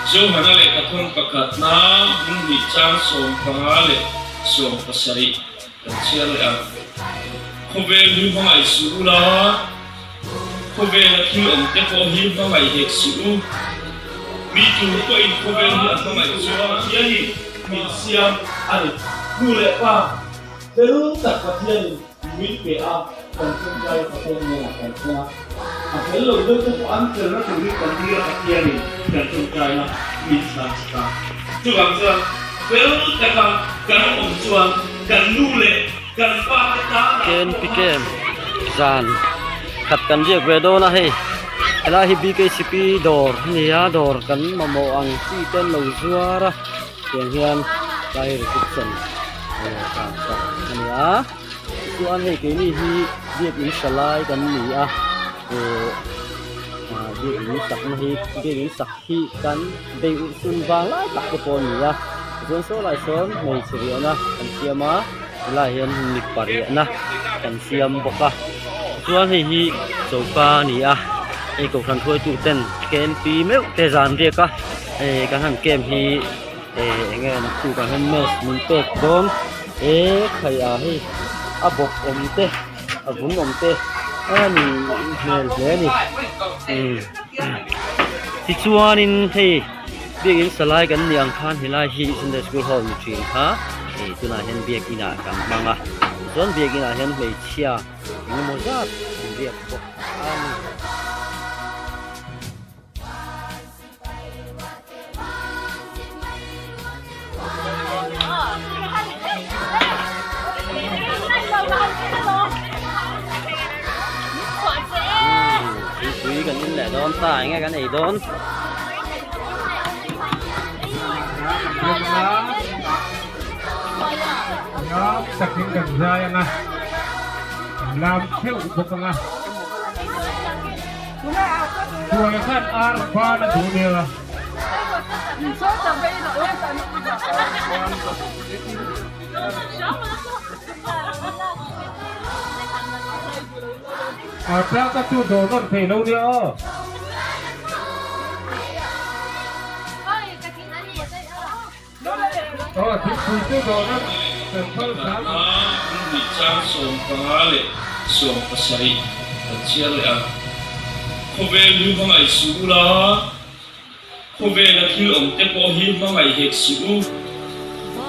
Johana lehkhathawn pakhatna hmun hnih chang 15 leh 17 kan chhiar leh ang. Khawvel hi hmangaih suh u la, khawvela thil awm te pawh hi hmangaih hek suh u. Mi tur pawhin khawvel hi a hmangaih chuan Pathianin min siam a ni. Nu leh pa fel tak Pathianin Min pe a, kan tawngtai a Pathian hnenah kan thleng a, a fel lo deuh te pawh an felna turin kan dil a Pathianin kan tawngtaina min chhan chak a. Chuvang chuan fel taka kan awm chuan kan nu leh kan pa te tanah Ken pi kem zan khat kan riak ve dawn a hei helai hi BKCP dawr a ni a dawr kan mamawh ang chi te an lo zuar a tiang hian tlai reception tan sak a ni a tichuan hei keini hi biakin hra lai kan ni a eh ah biakin sakna hi biakin sak hi kan bei urh sun vang lai tak te pawh a ni a tichuan saw lai sawn hmeichhe riahna kan siam a helaiah hian mipa riahna kan siam bawk a tichuan hei hi choka a ni a hei kohhran hruaitu ten K N P meuh te zan riak a hei kan han camp hi. Eh enge naktuk ah hian mask min pek dawn eh khai ah hei a bawk awm te a vung awm te a ni hmel hle a ni umm tichuanin hei biakin salai kan nih ang khan helai hi sunday school hall ni thin kha hei tunah hian biakin ah kan hmang a tichuan biakin ah hian hmeichhia engemaw zat an biak bawk a ni. Thingpui kan in leh dawn ta enge kan ei dawn. Lam takin kan zai anga lam theuh bawk anga. Tuai khan ar ban a duh nia. Ar tlang ka chu dawr nawn thei lo nia aw. Aw thingpui chu dawr nawn kan phal hram. Hmun hnih chang 15 leh 17 kan chhiar leh a. Khawvel hi hmangaih suh u la, khawvela thil awm te pawh hi hmangaih hek suh u.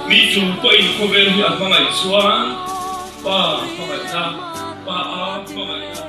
Mi tul pawhin khawvel hi a hmangaih chuan Pa a hmangaihna, Pa a hmangaihna.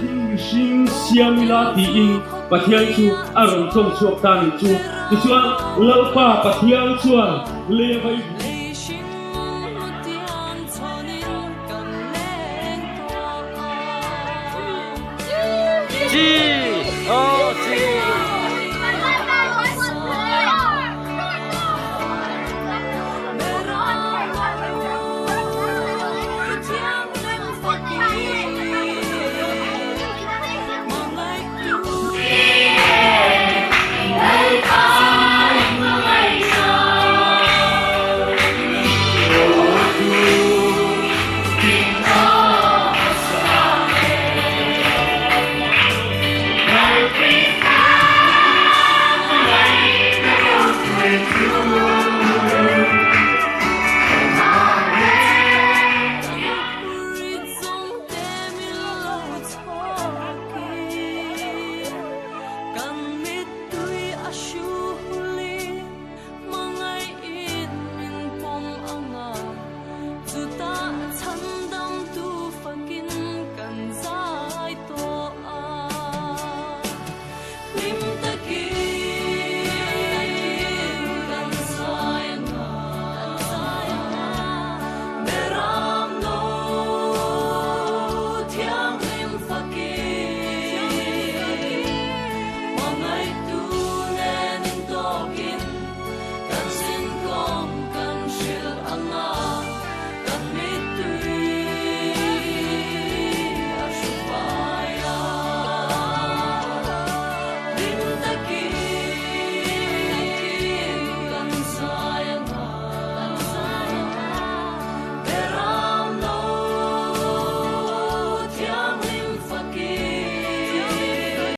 Mihring siam ila tiin Pathian chu a rawn tawng chhuak ta nih chu. Tichuan, Lalpa Pathian chuan Levai. Chi!